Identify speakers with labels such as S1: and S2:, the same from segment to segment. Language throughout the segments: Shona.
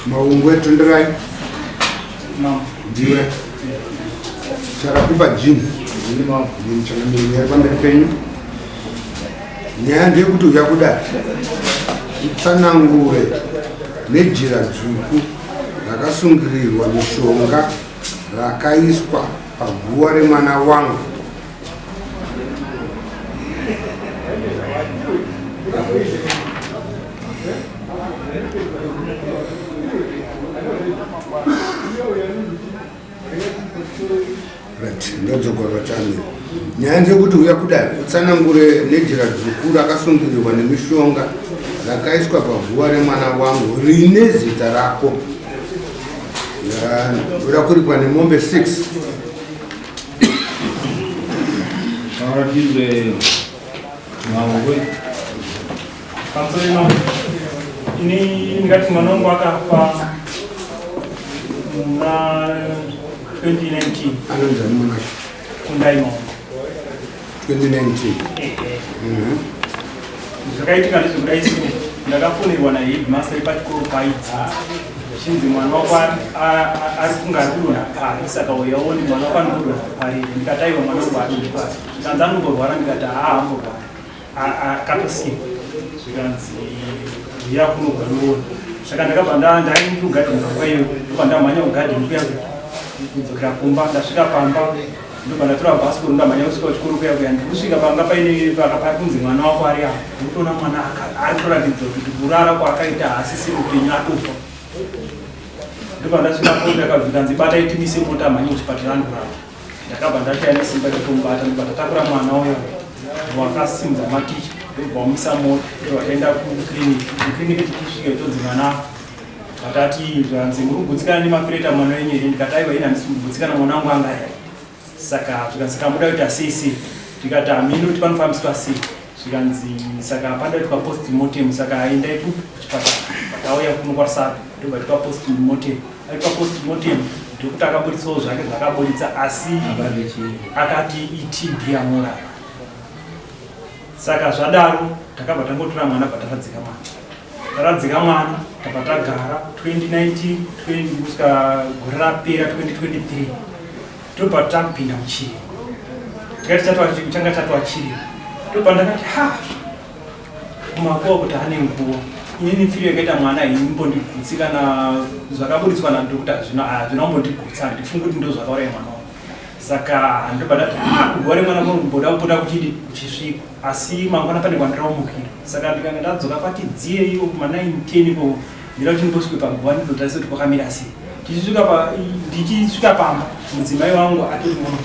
S1: Maungwe tonderai. Ndiwe. Charakupa jini. Ndini changamire nyaya pamberi penyu. Nyaya ndeyekuti uya kudai. Utsanangure nejira dzvuku rakasungirirwa mishonga rakaiswa paguva remwana wangu. Right, ndodzokorora chami. Nyaya ndeyekuti uya kudai utsanangure nejira dzvuku rakasungirirwa nemishonga rakaiswa paguva remwana wangu rine zita rako. Ndoda kuripwa nemombe 6.
S2: Taura Maungwe.
S3: Pamusoro ino ini ndingati mwana wangu akafa muna 2019.
S1: Anonzi ani mwana wacho?
S3: Kundai Maungwe.
S1: 2019.
S3: Eh, eh. Zvakaitika ndezvekudai so ndakafonerwa naheadmaster epachikoro paidzidza chinzi mwana wako ari kunge ari kudonha pari saka uya uone mwana wako anodonha pari ndikati aiwa mwana wangu adonhe pari zvikanzi anomborwara ndikati haa amborwara akatosimba zvikanzi uya kuno kwanoona saka ndakabva ndaindi kugadheni panguva iyoyo ndobva ndamhanya kugadheni kuya kudzokera kumba ndasvika pamba ndobva ndatora bhasikoro ndamhanya kusvika kuchikoro kuya kuya ndikusvika panga paine pari kunzi mwana wako ari apa ndikutoona mwana ari kutoratidza kuti kurara kwaakaita haasisiri upenyu atofa ndobva ndasvika po ndakabvikanzi batai timise mota mhanye kuchipatara andikurapa Ndakabva ndashaya nesimba rekutomubata ndobva ndatakura mwana uya wakasimudza maticha ndobva wamisa mota ndobva taenda kuclinic kuclinic tichisvika itonzi mwana afa vakati zvanzi muri kugutsikana nemafireta mwana wenyu here ndikati aiwa ini handisi kugutsikana mwana wangu anga ari saka zvikanzi saka muda kuita sei sei ndikati hameno kuti panofambiswa sei zvikanzi saka panoda kuitwa post mortem saka endai kuchipatara vakauya kuno kwarusape ndobva itwa post mortem aitwa post mortem ndokuti akaburitsawo zvake zvakaburitsa asi akati itb yamurara saka zvadaro takabva tangotora mwana bva taradzika mwana taradzika mwana tabva tagara 2019 kusvika gore rapera 2023 tobva takupinda muchirimo tikati changa chatova chirimo tobva ndakati ha kumakuwa kuti ane nguva inini pfiri yakaita mwana haimbondigutsi kana zvakaburitswa nadokta hazvina hazvina kumbondigutsa handifungi kuti ndo zvakauraya mwana wangu saka ndobva ndati ah kuguva remwana kunomboda kupota kuchidi kuchisvika asi mangwana pane kwandiraumukira saka ndikanga ndadzoka kwati dziye iwo kuma 9 10 ikoko ndira kuti ndimbosvike paguva ndindotarisa kuti kwakamira sei tichisvika pa ndichisvika pamba mudzimai wangu atori muno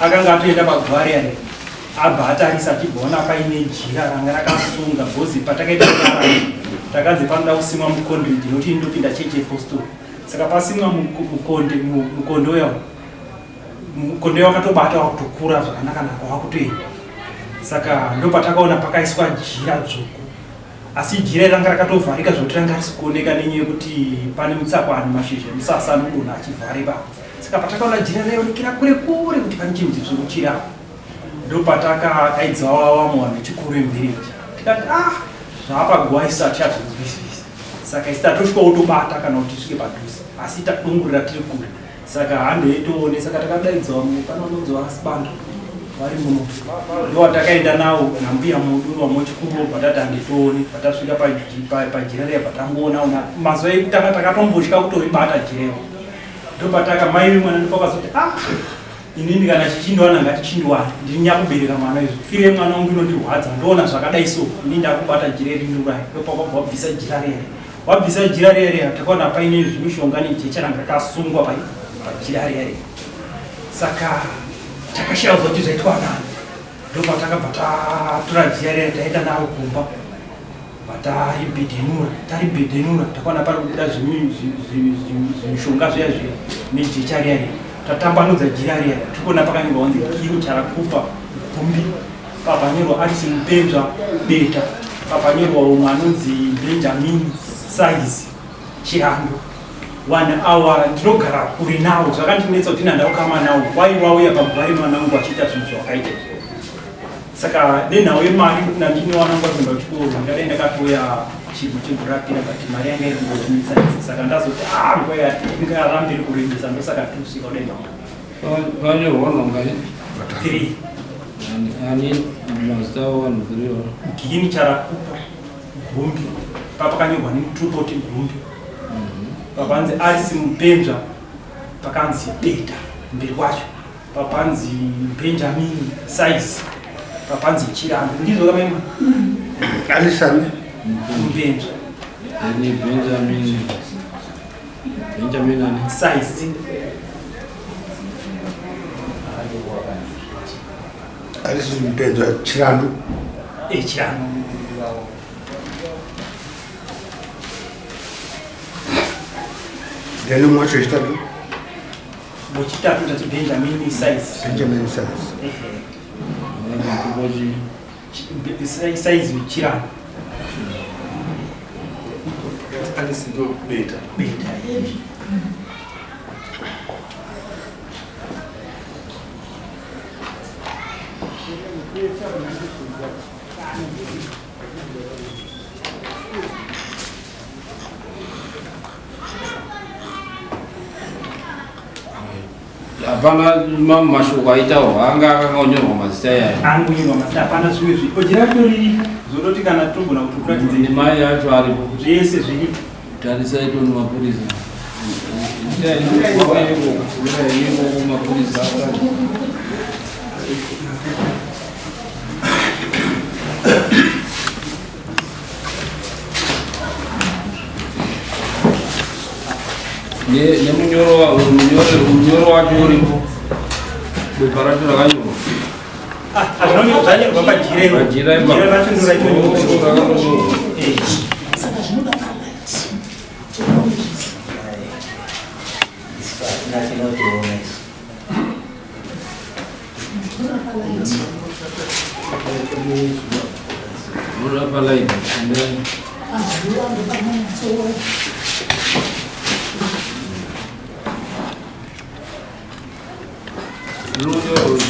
S3: akanga atoenda paguva riya riya abva atarisa achibvaona paine jira ranga rakasunga bhozi patakaita kudara takanzi panoda kusimwa mukonde ndinoti ndopinda chechi yepostori saka pasimwa mukonde mukonde uya mukonde wakatobata wakutokura zvakanakanaka wakutoenda saka ndopatakaona pakaiswa jira dzvuku asi jira ranga rakatovharika zvekuti ranga risi kuoneka nenyaya yekuti pane mutsakwani mashizha emusasa anodonha achivhara ipapo saka patakaona jira raionekera kure kure kuti pane chinhu chitsvuku chiri apo ndopatakadaidzawa vamwe vanhu vechikuru vemuvillage tikati ah zvaapa guva isu hatichazvinzwisisi saka isu tatosvika wotobata kana kuti tisvike padhuze asi tadongorera tiri kure saka handei toone saka takadaidza vamwe pane vanonzi vasibanda vari muno ndowatakaenda nawo nambuya mudu vamwe wechikuru vobva tati handei toone patasvika pajira riya patangoona ona mazuva ekutanga takatombotya kutoribata jirero ndopataka mai vemwana ndopakazoti ah inini kana chichindiwana ngatichindiwana ndiri nyakubereka mwana izvo firo yemwana wangu inondirwadza ndoona zvakadai so ini ndakubata jira iri ndiurayi ndopakabva wabvisa jira riya wabvisa jira riya riya takaona paine zvimishonga nejecha ranga rakasungwa pajira riya riya saka takashaya kuti zvaitwa nani ndopatakabva tatora jira riya taenda naro kumba Taribhedhenura, taribhedhenura, takaona pari kubuda zvimishonga zviya zviya nejecha riya riya. Tatambanudza jira riya, tiri kuona pakanyorwa kunzi Kiro Charakupa Gumbi, papanyorwa Alice Mupenzva Beta, papanyorwa umwe anonzi Benjamin Size Chirando. Vanhu awa ndinogara kure nawo, zvakandinetsa kuti ndinanda ukama nawo, wai wauya paguva remwana wangu achiita zvinhu zvawakaita izvo. Saka nenhau yemari kuti nandinowana nguva kuenda kuchikoro ndadai ndakatouya chirimo chegore rapera but mari yanga iri kungotinetsa saka ndazoti ah nguva yatingarambe iri kurembesa ndosaka tikusvika kudai mambo.
S2: Vanyorwa mangani?
S3: 3.
S2: Ani mazita avanhu 3 ava?
S3: Gini Charakupa Gumbi papakanyorwa nemutupo kuti Gumbi. Papanzi Alice Mupenzva pakanzi Beta mberi kwacho. Papanzi Benjamin Size papanzi Chirambi ndizvo kamaima
S1: Alisani
S3: Mupenzva
S2: Ani Benjamin Benjamin ani
S3: Size
S1: Alisi Mupenzva Chirandu
S3: eh Chirandu
S1: then umwe wacho wechitatu
S3: Wechitatu tati Benjamin Size.
S1: Benjamin Size.
S3: Ehe. Size Chirandu.
S4: Alice ndo beta.
S3: Beta.
S2: Hapana mamwe mashoko aitaurwa anga akangonyorwa mazita yayo.
S3: Angonyorwa mazita hapana zvimwe zviripo. Jira racho riripo zvototi kana togona kuti kuratidze
S2: Nemai yacho aripo.
S3: Zvese zviripo.
S2: Tarisai toni mapurisa. Mapurisa. Nemunyoro munyoro wacho uripo bepa racho rakanyorwa
S3: Zvanyorwa pajira iro.
S2: Pajira ipapo.
S3: Jira racho ndo racho.
S2: Rakanyorwa.
S3: Eh.
S5: Saka zvinoda palight. Zvinoda palight.
S2: Zvinoda palight.
S5: Pazuva ndopanonyatsoona.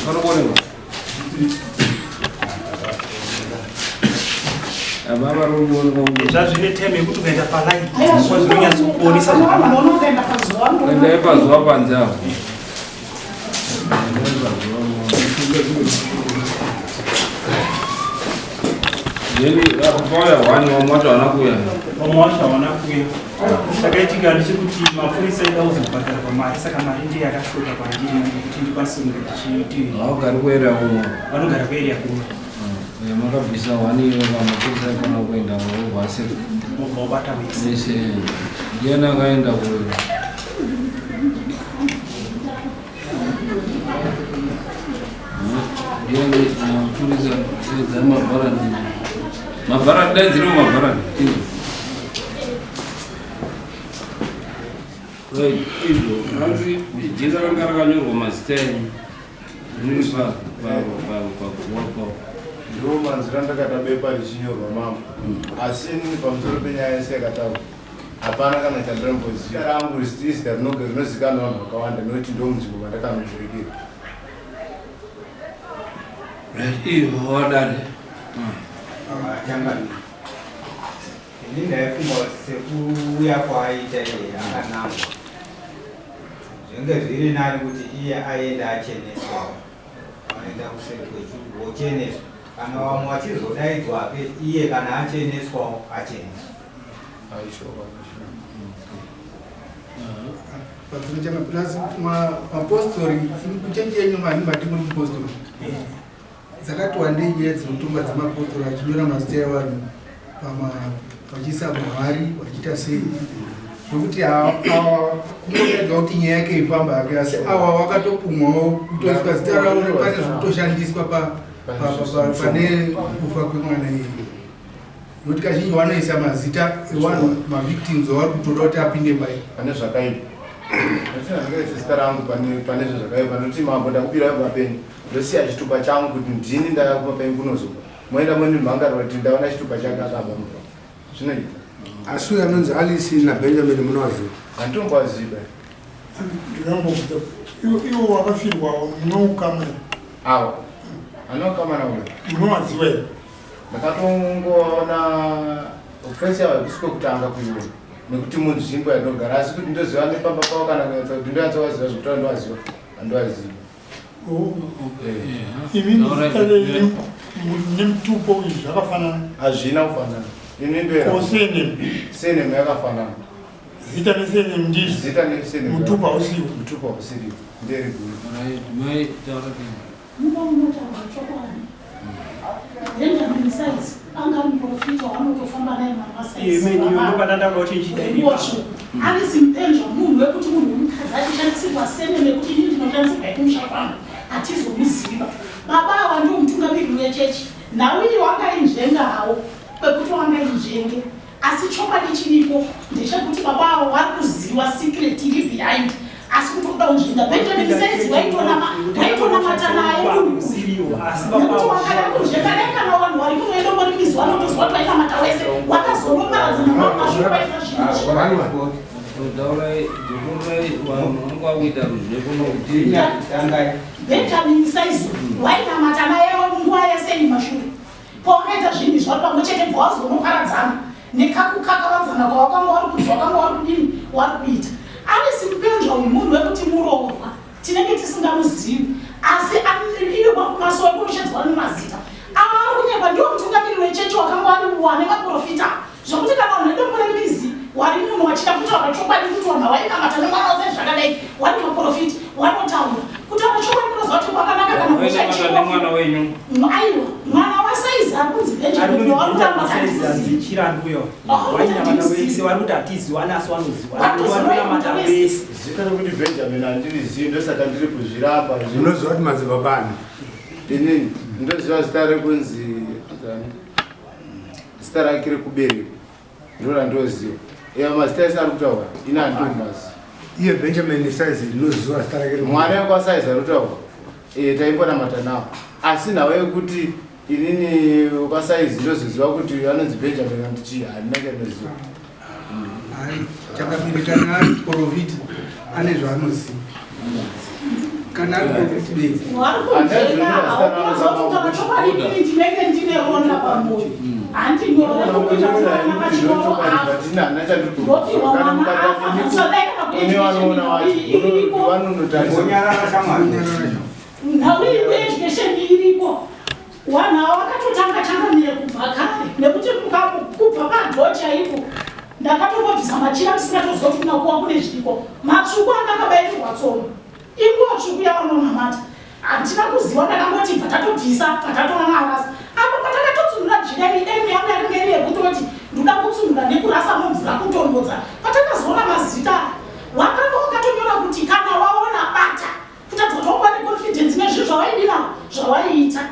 S2: Panoonekwa ababa rinoonekwa.
S3: Zvazvine time yekuti ukaenda palight zvinonyatsokuonesa zvakanaka.
S5: Unoenda pazuva
S2: Endai pazuva panze apo. Then apo pauya one vamwe vacho havana kuuya.
S3: Vamwe vacho havana kuuya. Chakaitika ndechekuti mapurisa aida kuzobhadharwa mari saka mari ndiyo yakashota kwandiri kuti ndikwanise kunge ndichiiti.
S2: Havagari kuarea kumwe.
S3: Vanogara kuarea kumwe.
S2: Makabvisa one iyo pamapurisa aikona kuenda vobva asiri.
S3: Vobva vabata vese.
S2: Vese. Ndiani akaenda kuyo? Ndiani mapurisa edza mabharani. Mabharani daidziro mabharani. Right, izvo hanzi jira ranga rakanyorwa mazita enyu riri paguva papo.
S4: Ndiwo manzwiro andakaita bepa richinyorwa mambo. Asi inini pamusoro penyaya yese yakataurwa hapana kana chandinomboziva. Rangu risiti rinozikanwa vanhu vakawanda nekuti ndo munzvimbo mandakanoberekera.
S2: Right, iyo wadare.
S6: Changamire, ini ndaifunga kuti sekuuya kwaaita iye akanangwa zvinge zviri nani kuti iye aende acheneswawo. Anoenda kuseri kwechuru ocheneswa. Kana vamwe vachizodaidzwake iye kana acheneswawo acheneswa.
S7: Plus mapostori kuchechi yenyu mani mati muri mupostori dzakati wandei nyaya dzinotongwa dzemapostori achinyora mazita evanhu vachiisa muhari vachiita sei zvokuti kungoedza kuti nyaya yake ifamba yake asi awa wakatopumwawo kutoiswa zita ravo pane zvekutoshandiswa pane kufa kwemwana iyeye nokuti kazhinji vanoisa mazita evanhu mavictims avari kutoda kuti apinde pai
S4: pane zvakaipa ndakaisa zita rangu pane zvinhu zvakaipa ndokuti mambo ndakubira papenyu ndosiya chitupa changu kuti ndini ndakakupa penyu kunozopa moenda mondimhangarira kuti ndaona chitupa chake akaba zvinoita.
S1: Asi uyo anonzi Alice naBenjamin munovaziva?
S4: Handitombovaziva.
S8: Ndingambokuta iwo wakafirwa munoukama
S4: ava. Anokama nawo.
S8: Unowaziwa here?
S4: Ndakatongoona ofesi yavo hakusi kwekutanga kuiona nekuti munzvimbo yandinogara asi kuti ndoziva nepamba pavo kana kunyatsa kuti ndonyatsovaziva zvekutaura ndovaziva handivazivi.
S8: Oh. Imi zita renyu nemutupo izvi zvakafanana?
S4: Hazvina kufanana. Ini ndoera.
S8: Ko surname?
S4: Surname yakafanana.
S8: Zita nesurname ndizvo?
S4: Zita nesurname.
S8: Mutupo hausiwo?
S4: Mutupo hausiriwo. Nderi guru.
S2: Mai taura
S5: Muno munotaura chokwadi. Benjamin Size anga ari muprofita waanotofamba naye mamasaisarisi mupenjwa munhu wekuti munhu wemukadzi achishandisirwa sene nekuti ini ndinoshandisirwa yekumusha kwangu hatizomuziva. Baba ava ndiwo mutungamiriri wechechi. Nhau iyi wangainzvenga hawo kwekuti wangainzvenge Asi chokwadi chiripo ndechekuti baba avo vari kuziva secret iri behind asi kuti kuda kunzvenga Benjamin says waitonamata naye munhu uyu nekuti wakada kunzvenga dai kana vanhu vari kunoenda ngori mizi vanotozwa kuti vainamata wese wakazonoparadzana mamashure vaita zvinhu Benjamin says wainamata naye nguva yese iyi mashure Pawakaita zvinhu izvi vari pamwe chete bva wazonoparadzana nekakukakavadzana kwawakanga wari kuti wakanga wari kudini wari kuita. Alice Mupenzva uyu munhu wekuti muroorwa tinenge tisingamuzivi asi iyo masowe kunoshedzwa nemazita ava ari kunyepa ndiwo mutungamiriri wechechi wakanga wari wane maprofita Zvekuti kana vanhu vedombo remizi wari munhu wachida kutaura chokwadi kuti vanhu vainamata nemwana wose zvakadai wari maprofiti wanotaura kutaura chokwadi munoziva kuti kwakanaka kana
S2: kushaichimwana wenyu
S5: aiwa mwana wasaizi ari kunzi benjamin wari kutamba
S3: kandizichirandu uyo wainamata wese wari kuti hatiziwa anaso anoziwa wanamata wese
S4: zita rekuti benjamin handirizivi ndosaka ndiri kuzviramba
S1: unoziva kuti madzibaba ani
S4: inini ndoziva zita rekunzi Zita rake rekuberekwa ndiro randoziva. Eya mazita ese ari kutaura ini handinomazi.
S1: Iye Benjamin Size ndinoziva zita rake.
S4: Mwana wekwa Size ari kutaura. Eh taimbonamata nawo. Asi nhau yekuti inini kwa Size ndozoziva kuti anonzi Benjamin and chii handina chandinoziva.
S7: Hayi chakapinda kana ari profita ane zvaanoziva. Kana ari profita bedzi.
S5: Ndinenge ndine ronda pamoyo handinyore kuita mwana pachikoro Nhau iri kueducation iriko Wanhu ava vakatotanga changamire kubva kare nekuti kubva padho chaipo ndakatombobvisa machira ndisingatoziva kuti kumakuwa kune zviriko matsvuku anga akabairirwa tsono inguva tsvuku yavanonamata handina kuziva ndakangoti bva tatobvisa bva tatoona arasa apo patakatotsunhura jira iri dai yangu yakanga iri yekutoti ndoda kutsunhura nekurasa mumvura kutonhodza patakazoona mazita aya wakanga wakatonyora kuti kana waona bata Kutadza kuti wava neconfidence nezvinhu zvawaidira zvawaiita.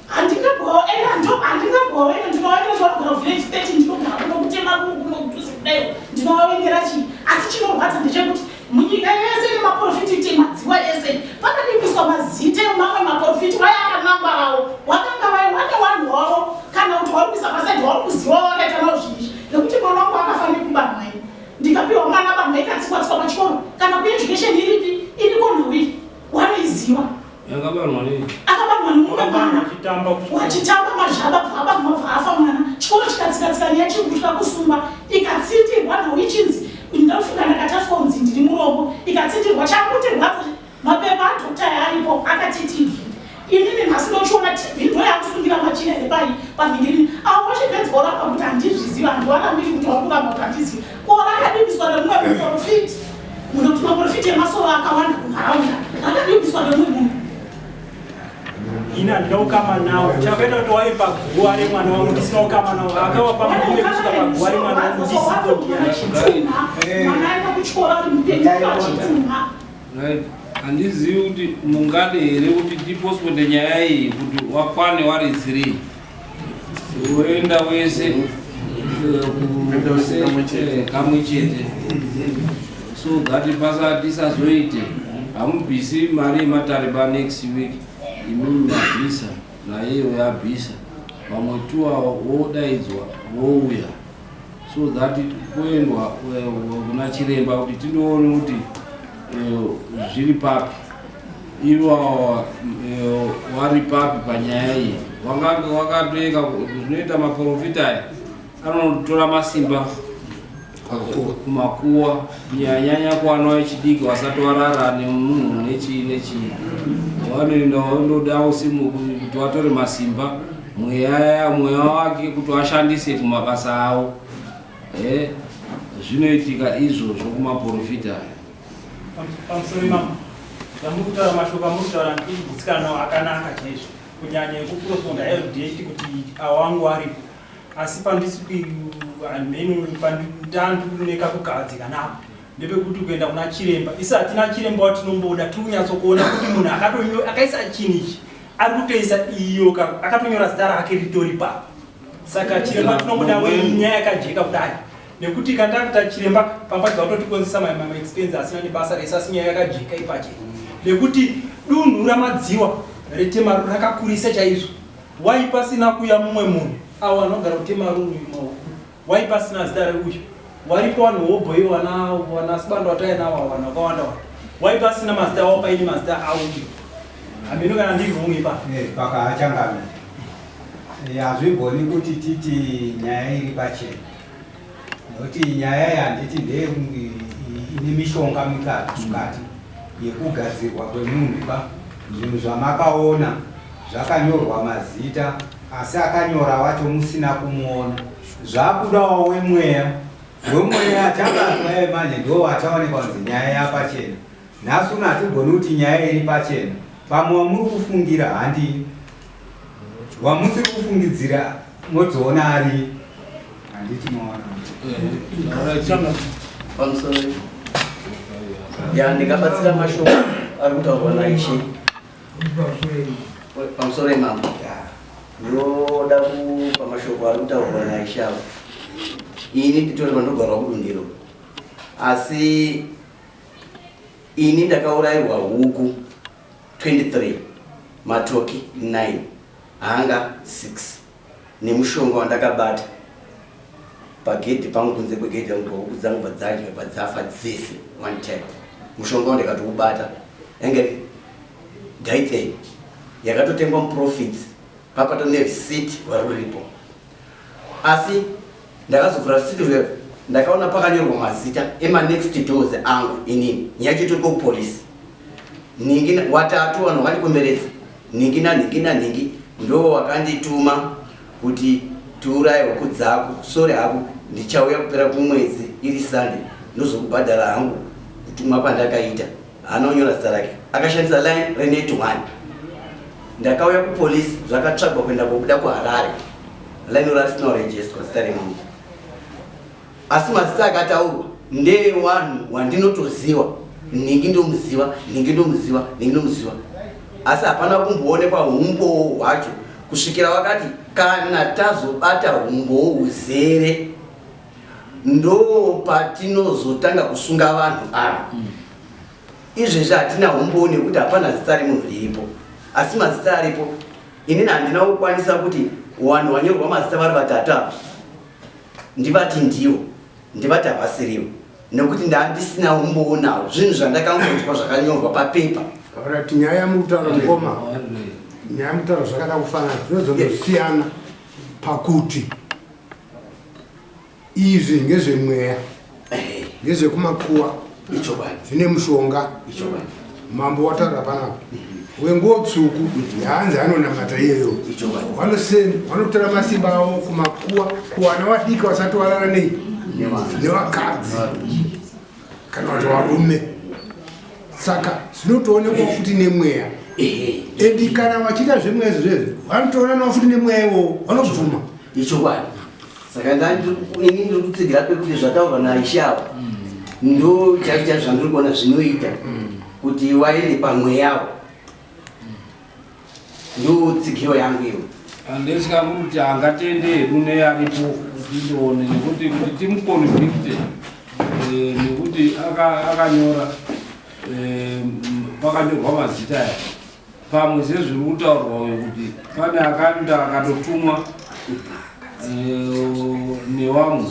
S5: Handingagoenda handingagoenda ndinovaendera zvavanogara village 13 ndinogara kuno kutema kuno kudhuze kudai ndinovaendera chii asi chinorwadza ndechekuti munyika yese nemaprofiti ite madziwa ese pakadii kuiswa mazita emamwe maprofiti vaya akanangwa rawo wakanga vai wane wanhu wavo kana kuti wari kuisa pasaidi wari kuziva wakaita nawo zvinhu nekuti mwana wangu akafa nekubanwa ini Ndikapiwa mwana vanhu vaikatsikwa tsikwa pachikoro kana kueducation iripi iriko nhau iyi wanoiziva.
S2: Yakabarwa nei?
S5: Akabarwa nemumwe mwana wachitamba mazhaba bva abarwa bva afa mwana chikoro chikatsika tsika nyaya chiri kutya kusungwa ikatsitirwa nhau ichinzi ndofunga ndakataswa kunzi ndiri murombo ikatsitirwa chakutirwadza Mapepa adoctor aya aripo akati TB. Inini nhasi ndochiona TB ndoyakusungira machira here pai panhingirini. Avo vachipedza oramba kuti handizvizivi handivarambiri kuti vari kuramba kuti handizivi. Ko rakadibiswa nemumwe muprofiti. Munoti maprofiti emasoro akawanda kunharaunda. Rakadibiswa nemumwe munhu.
S3: Ini handina ukama nawo. Chakaita kuti wave paguva remwana wangu ndisina ukama nawo. Akava pamurume kusvika paguva remwana wangu ndisipo.
S5: Mwana aenda kuchikoro ari mupenyu achitunha.
S2: Right. Handizivi kuti mungade here kuti tipostpone nyaya iyi kuti wakwane wari 3 woenda wese kamwe chete so that basa tisazoite hamubvisi mari yematare ba next week imimi mabvisa naiye uyabvisa vamwe tuwa wodaidzwa wouya so that kuendwa kuna chiremba kuti tindoone kuti zviri papi. Ivo eh, wari papi panyaya iyi? Wangange wakatoeka zvinoita maprofita aya anotora masimba kumakuwa kunyanyanya kuwana vechidiki vasati warara nemunhu nechii nechii vanoenda vandoda usimu kuti vatore masimba mweya mweya wake kuti vashandise kumabasa avo eh, zvinoitika izvozvo kumaprofita aya
S3: Pamusoro imamo zvamuri kutaura mashoko amuri kutaura ndikugutsikana akanaka chaizvo kunyanya ekuprofunda LDH kuti awangu aripo asi pandisi hameno pandandikuneka kugadzika napo ndepekuti kuenda kuna chiremba isu hatina chiremba watinomboda tiri kunyatsokuona kuti munhu akaisa chinhu ichi ari kutoisa iyo akatonyora zita rake ritori papo saka chiremba tinomuda wenyaya yakajeka kudai nekuti kana takuita chiremba pamba zvatotikonzesa maexpense asina nebasa rese asi nyaya yakajeka ipachena nekuti dunhu ramadziwa retemaru rakakurisa chaizvo wai pasina kuya mumwe munhu awo anogara kutemaruru maoko wai pasina zita reuyu waripo vanhu hobho iwo wana wana sibando watainawo vanhu vakawanda wanda wai pasina mazita awo paine mazita auyu hameno kana ndiri wrong ipapo
S6: eh, paka achangamira eh, hazvigoni kuti titi nyaya iri pachena Nekuti nyaya yanditi ndeye ine mishonga mikati mukati yekugadzirwa kwemunhu ka zvinhu zvamakaona zvakanyorwa mazita asi akanyora wacho musina kumuona zvakudawo wemweya wemweya achabatwa iye manje ndo achaonekwa kunzi nyaya yapachena nhasi uno hatigoni kuti nyaya iri pachena pamwe wamuri kufungira handii wamusiri kufungidzira mozoona ari handiti maona
S9: pamusoro ya ndingabatsira mashoko ari kutaurwa naishe pamusoro imambo ndoda kupa mashoko ari kutaurwa naishe avo ini nditori vandogarwa kudundiro asi ini ndakaurayirwa huku 23 matoki 9 hanga 6 nemushonga wandakabata pagedhi pangu kunze kwegedhi rangu pahuku dzangu bvadzadya bvadzafa dzese one time mushonga wandakatoubata yange daithen yakatotengwa muprofits papato nereceipt waruripo asi ndakazovhura receipt rwero ndakaona pakanyorwa mazita emanext doors angu inini nyaya yacho itoriko kupolisi nhingi watatu vanhu vakandikomberedza nhingi nanhingi nanhingi ndo wakandituma kuti tiuraye huku dzako sori hako ndichauya kupera kumwedzi iri sunday ndozokubhadhara hangu kutumwa kwandakaita haana kunyora zita rake akashandisa line renet one ndakauya kupolisi zvakatsvagwa kuenda kobuda kuharare line rarisina kurejestwa zita remunhu asi mazita akataurwa ndeewanhu wandinotoziwa nhingi ndomuziva nhingi ndomuziva nhingi ndomuziva asi hapana kumboonekwa humbowo hwacho kusvikira vakati kana tazobata humbowo huzere ndopatinozotanga kusunga vanhu ava izvezvi hatina humbowo nekuti hapana zita remunhu riripo asi mazita aripo inini handina kukwanisa kuti vanhu vanyorwa mazita vari vatatu ava ndivati ndiwo ndivati havasiriwo nekuti ndandisina umbowo nawo zvinhu zvandakangonzwa zvakanyorwa papepa
S1: Alright, nyaya yamukutaura mukoma nyaya yamukutaura zvakada kufanana zvinozondosiyana pakuti izvi ngezvemweya ngezvekumakuwa zvine mushonga mambo wataura panapa wenguo tsvuku yaanzi anonamata iyeyo vanotora masimba avo kumakuwa kuwana vadiki vasati warara nei nevakadzi kana kuti varume saka zvinotoonekwa futi nemweya endi kana vachiita zvemweya izvozvo vanotoonanawo futi nemweya iwowo vanobvuma
S9: ichokwadi saka ini ndiri kutsigira pekuti zvataurwa naishe avo ndo chaizvo chaizvo zvandiri kuona zvinoita kuti waende pamweyawo ndo tsigiro yangu iyo
S2: handisika kuti angatende hedu nearipo tindoone nekuti kuti timuconvicte eh, nekuti akanyora eh, pakanyorwa mazita aya pamwe sezviri kutaurwa uyo kuti pane akaenda akatotumwa eh, nevamwe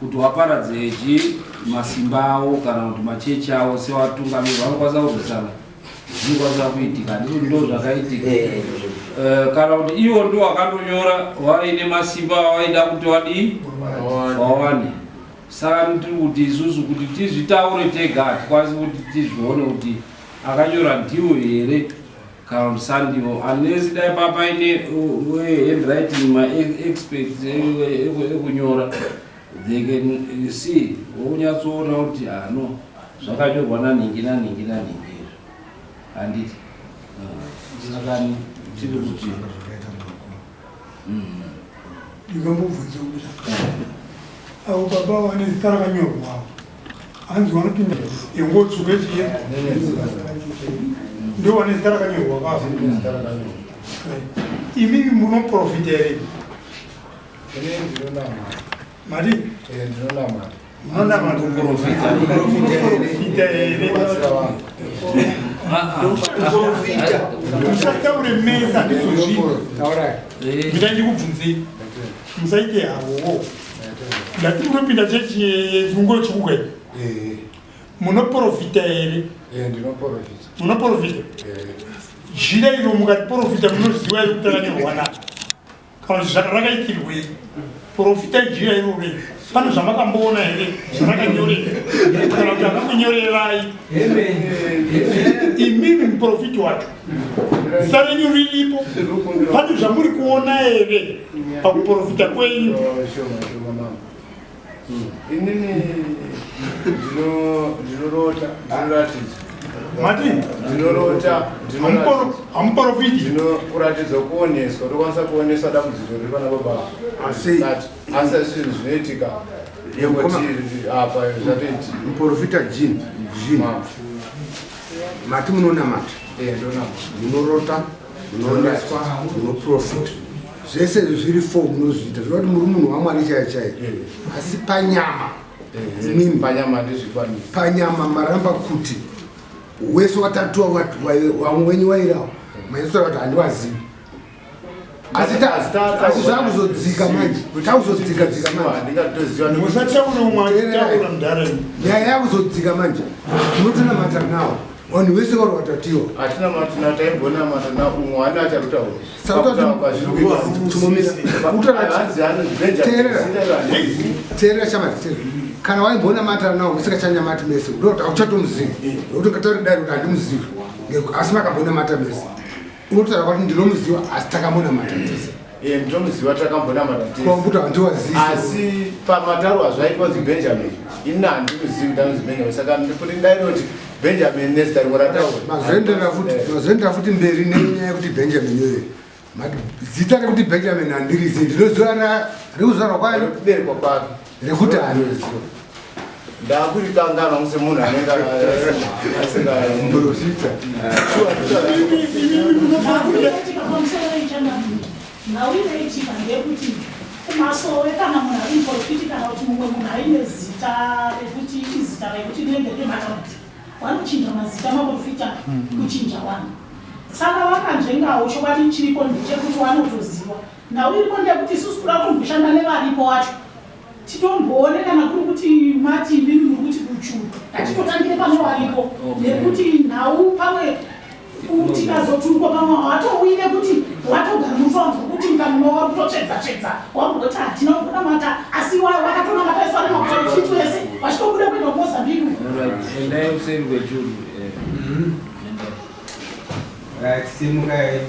S2: kuti waparadze chi masimba avo kana kuti machechi avo sevatungamiri vanokwanisa kurwisana Zvinokwanisa kuitika, ndizvo ndo zvakaitika. Kana kuti ivo ndo wakatonyora vaine masimba avaida kuti vadii vawane. Saka tiri kuti isusu kuti tizvitaure tega hatikwanisi kuti tizvione kuti akanyora ndiwo here kana kuti sandiwo, unless dai papaine handwriting maexperts ekunyora, they can see, wokunyatsoona kuti hano zvakanyorwa nanhingi nanhingi nanhingi izvo, handiti? Saka tiri kuti
S8: Ndingambobvunza kuti avo baba vane zita rakanyorwa hanzi vanopinda yenguo tsvuku yechiye, ndo vane zita rakanyorwa kavo. Imimi munoprofita here?
S4: Ini ndinonamata.
S8: Mati?
S4: Ndinonamata.
S8: Munonamata. Munoprofita here?
S4: Kubatsira vanhu.
S8: Musataure mesa, ndizvozvino. Ndida ndikubvunzei, musaite havowo. Ndati munopinda chechi yenguo tsvuku kai, munoprofita here?
S4: Ndinoprofita.
S8: Munoprofita? Jira iro mukatiprofita, munoziva here kuti rakanyorwa nani kana kuti rakaitirwei? Profita jira iroro. Pane zvamakamboona here zvarakanyorera kana kuti akakunyorerai imimi muprofiti wacho? Zita renyu riripo, pane zvamuri kuona here pakuprofita kwenyu?
S4: Shoma shoma mama. Inini ndinorota, ndinoratidzwa.
S8: Mati?
S4: Ndinorota.
S8: Hamuprofiti?
S4: Kuratidzwa, kuoneswa. Ndokwanisa kuoneswa dambudziko riri pana baba.
S1: Asi-
S4: Asi zvinhu zvinoitika kuti apa zvatoitika.
S1: Muprofita Jean Jean, mati munonamata?
S4: Ndonamata.
S1: Munorota, munooneswa, munoprofita, zvese izvi zviri four munozviita, zvinova kuti muri munhu waMwari chaiyo chaiyo, asi panyama mimi
S4: Panyama handizvikwanisi.
S1: Panyama maramba kuti wese watatuwa wamwe wenyu wairawo maisora kuti handiwazivi, asi zvakuzodzika manje, takuzodzika dzika manje.
S4: Handingatoziva.
S8: Musataure umwe achitaura, mudhara.
S1: Nyaya yakuzodzika manje, munotonamata nawo vanhu vese vari watatiwa.
S4: Hatina matina, taimbonamata na umwe ani acharutaura.
S1: Teerera, teerera shamari, teerera. Kana waimbonamata nawo musingachanyamati mese, ndoti hauchatomuzivi, nokuti ungatauri dai kuti handimuzivi, asi makambonamata mese. Unotaura kuti ndinomuziva, asi takambonamata tese.
S4: Ndinomuziva, takambonamata tese.
S1: Kwambuti handiwazivi.
S4: Asi pamataro azvaitwa kunzi Benjamin, ini handimuzivi kuti anonzi Benjamin, saka kuti ndairoti Benjamin nezita rimwe rataura.
S1: Mazoenderera futi mberi nenyaya yekuti Benjamin iyoyo. Zita rekuti Benjamin handirizi, ndinoziva rekuzvarwa kwayo.
S4: Rekuberekwa kwake.
S1: Rekuti ani?
S4: Ndakurikanganwa semunhu anenge asinga
S1: Muprofita.
S5: Inoitika pamusoro ichangamiri, nhau inoitika ndeyekuti kumasowe kana munhu ari muprofiti kana kuti mumwe munhu aine zita rekuti izita rekuti rinenge rematambudziko, vanochinja mazita maprofita, kuchinja vanhu. Saka vakanzvengawo chokwadi chiripo ndechekuti vanotoziva. Nhau iripo ndeyekuti isusu kuda kumboshanda nevaripo wacho, titomboone kana kuri kuti mati imimi muri kuti kuchuru, ngatitotangire pane waripo, nekuti nhau pamwe tikazotukwa pamwe watouyi nekuti watogara mufanzwa kuti mukanwa wari kutotsvedza tsvedza, wamboti hatina kumbonamata, asi wakatonamata isu ane maprofiti wese vachitobuda kuenda kuMozambique.
S2: Alright, endai kuseri kwechuru. Endai.
S6: Right, simukai.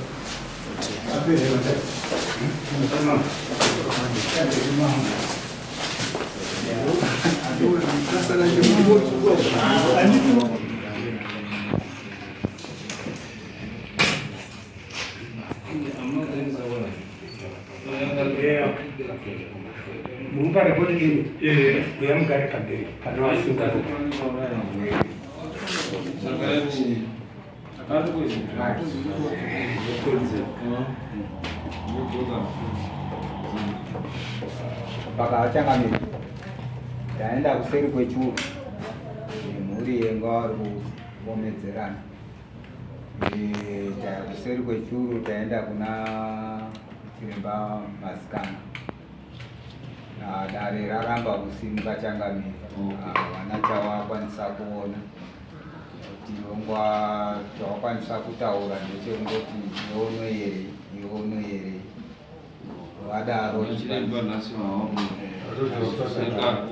S3: Murupa rekodi ini uya mugare pamberi pane vasunga.
S2: Saka ari kuenda.
S6: Pakachangamira taenda kuseri kwechuru nemhuri yenga vari kupomedzerana. Kuseri kwechuru taenda kuna chiremba Masikana. Ah, dare raramba kusimuka changamira, havana chavakwanisa kuona. Kuti Tinongwa chawakwanisa kutaura ndechekungoti iwe unoyerei, iwe unoyerei. Vadaro.
S2: Chiremba nhasi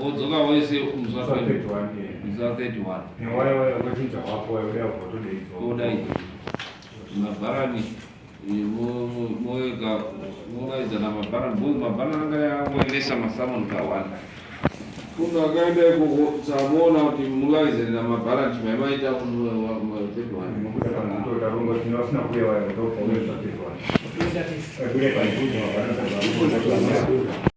S2: wodzoka wese musi wa 31. Odai mabharani moega molaidzana mabharani because mabharani anga angoendesa masamoni kawanda. Munhu akaenda ikoko samuona kuti mulaidzanira mabharani chimaimaita musi wa 31.